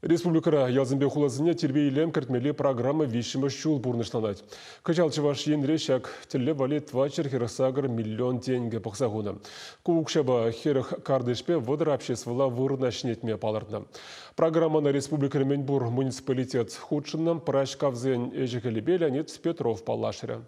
Республикӑра ялсемпе хуласене тирпей-илем кӗртмелли программа виҫҫӗмӗш ҫул пурнӑҫланать. Кӑҫал Чӑваш Енре ҫак тӗллев валли 448 миллион тенкӗ пӑхса хунӑ. Ку укҫапа 40 картишпе 30 обществӑлла вырӑна ҫӗнетме палӑртнӑ. Программӑна республикӑри мӗнпур муниципалитет хутшӑннӑ. Пӑрачкавсен ӗҫӗ-хӗлӗпе Леонид Петров паллашрӗ.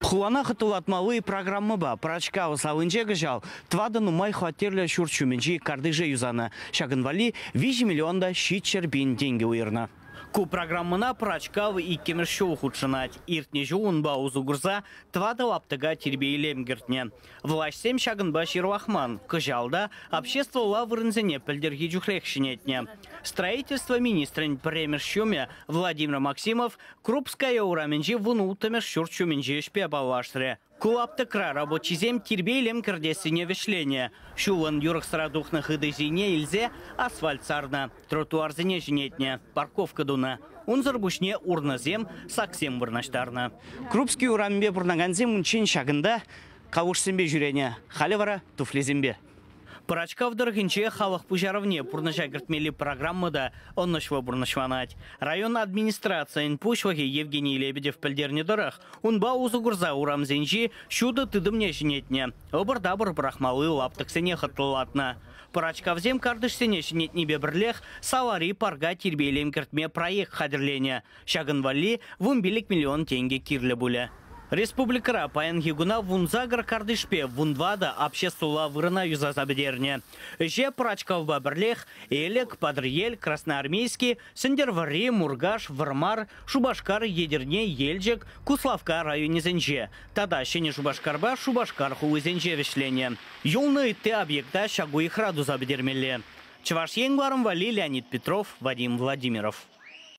Хулана хӑтлӑлатмалли программӑпа Пӑрачкав салинче кӑҫал тӑватӑ нумай хваттерлӗ ҫурт ҫумӗнчи картише юсанӑ. Ҫакӑн валли 3 миллион та 700 пин тенкӗ уйӑрнӑ. Ку программӑна Пӑрачкав иккӗмӗш ҫул хутшӑнать. Иртнӗ ҫул унпа усӑ курса тӑватӑ лаптӑка тирпей-илем кӗртнӗ. Влаҫсем ҫакӑнпа ҫырлахман. Кӑҫал та обществӑлла вырӑнсене пӗлтӗрхи чухлех ҫӗнетнӗ. Строительство министрӗн пӗрремӗш ҫумӗ Владимир Максимов Крупская урамӗнчи 16-мӗш ҫурт ҫумӗнчи ӗҫпе паллашрӗ. Ку лаптӑкра рабочисем тирпей-илем кӗртессине вӗҫленӗ. Ҫулӑн юрӑхсӑра тухнӑ хытӑ илсе асфальт сарнӑ, тротуарсене ҫӗнетнӗ, парковка тунӑ. Унсӑр пуҫне урнӑсем, саксем вырнаҫтарнӑ. Крупский урамӗпе пурӑнакансем унччен ҫакӑнта калушсемпе ҫӳренӗ, халӗ вара туфлисемпе. Пӑрачкав тӑрӑхӗнче халӑх пуҫарӑвне пурнӑҫа кӗртмелли программа та ӑнӑҫлӑ пурнӑҫланать. Район администрацийӗн пуҫлӑхӗ Евгений Лебедев пӗлтернӗ тӑрӑх, унпа усӑ курса урамсенчи ҫутӑ тытӑмне ҫӗнетнӗ, ӑпӑр-тапӑр пӑрахмалли лаптӑксене хӑтлӑлатнӑ. Пӑрачкавсем картишсене ҫӗнетнипе пӗрлех Салари парка тирпейлем кӗртме проект хатӗрленӗ. Ҫакӑн валли 15 миллион тенкӗ кирлӗ пулӗ. Республикӑра паянхи куна 18 картишпе 14 обществӑлла вырӑна юсаса пӗтернӗ. Ӗҫе Пӑрачкавпа пӗрлех Элӗк, Патӑрьел, Красноармейски, Сӗнтӗрвӑрри, Муркаш, Вӑрмар, Шупашкар, Етӗрне, Елчӗк, Куславкка районӗсенче тата Ҫӗнӗ Шупашкарпа Шупашкар хулисенче вӗҫленӗ. Юлнӑ ытти объекта ҫак уйӑхра туса пӗтермелле. Чӑваш Ен кӑларӑм валли Леонид Петров, Вадим Владимиров.